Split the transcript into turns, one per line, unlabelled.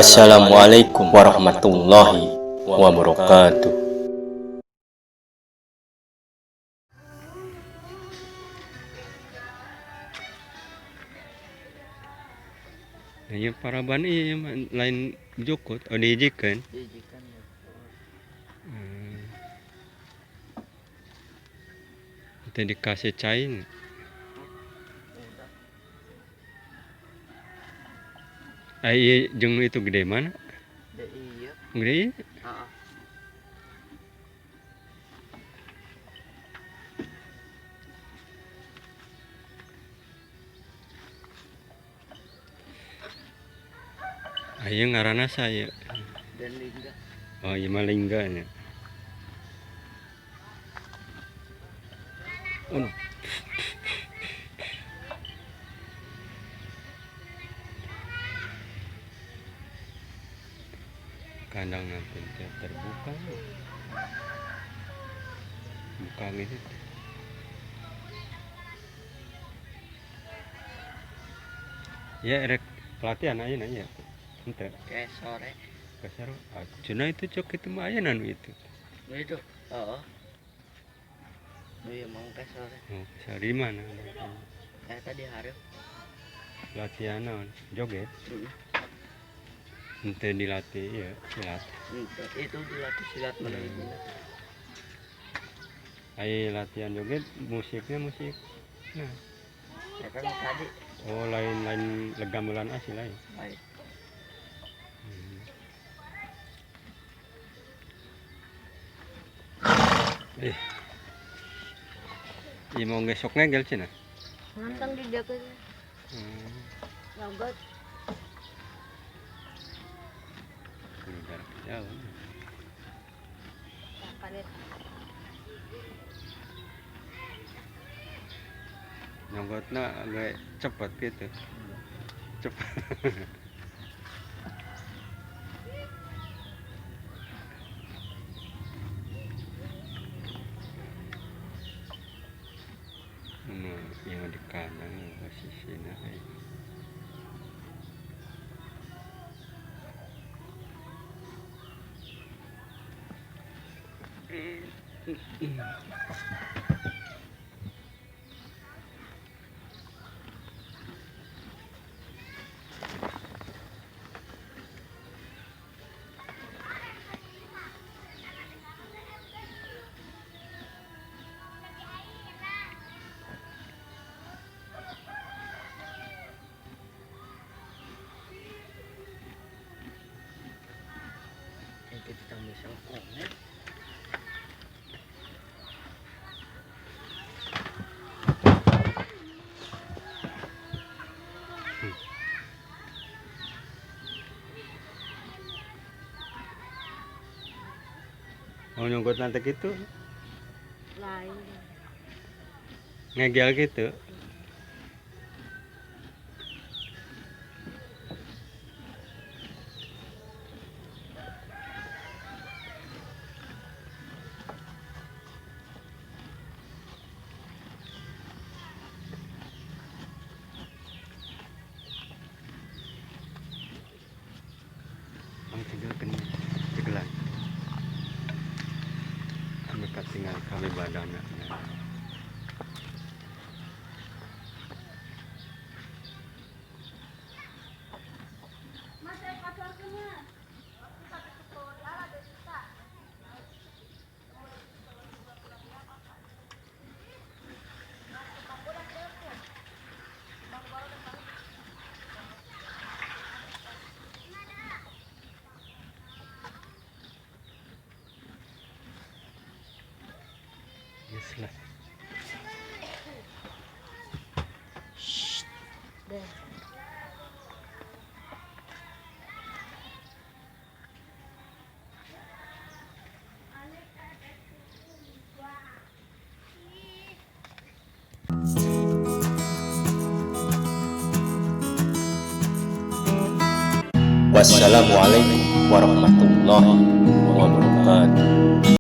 Assalamualaikum warahmatullahi wabarakatuh.
Iya, paraban iya mah lain jukut, oh dihijikeun.
Dijikan ya.
Itu dikasih cain.
Udah.
Ah, iya jeung itu gede mana?
Da iya.
Gede iya.
Heeh.
Ah, iya ngaranna saya.
Dan lingga.
Oh iya mah lingga nya. Oh. Kandang nanti terbuka. Buka gitu. Ya rek pelatihan aja nanya. Ente
Kayak sore.
kasar. Ah, cenah itu cok itu mah aya nu itu.
Itu. Heeh. Iya mau ke sore.
Oh, kasar di mana?
Kayak tadi hari.
Latihan naon? Joget.
Heeh.
Ente dilatih ya, silat.
Itu dilatih silat mana itu.
Ai latihan joget musiknya musik. Nah.
Ya kan tadi.
Oh, lain-lain gamelan asli lain.
Baik.
Eh. Iya mau ngesok ngegel cenah.
Ngantang di jaga. Nyogok.
Kudu jarak jauh. Nyogotna agak cepat gitu. Cepat. Yang di kanan posisinya.
Itu ditambah sangkongnya.
Oh, nyonggot nanti gitu.
Lain.
Ngegel gitu. Cegelan. Mereka tinggal kami badana. Yes lah.
Wassalamualaikum warahmatullahi wabarakatuh.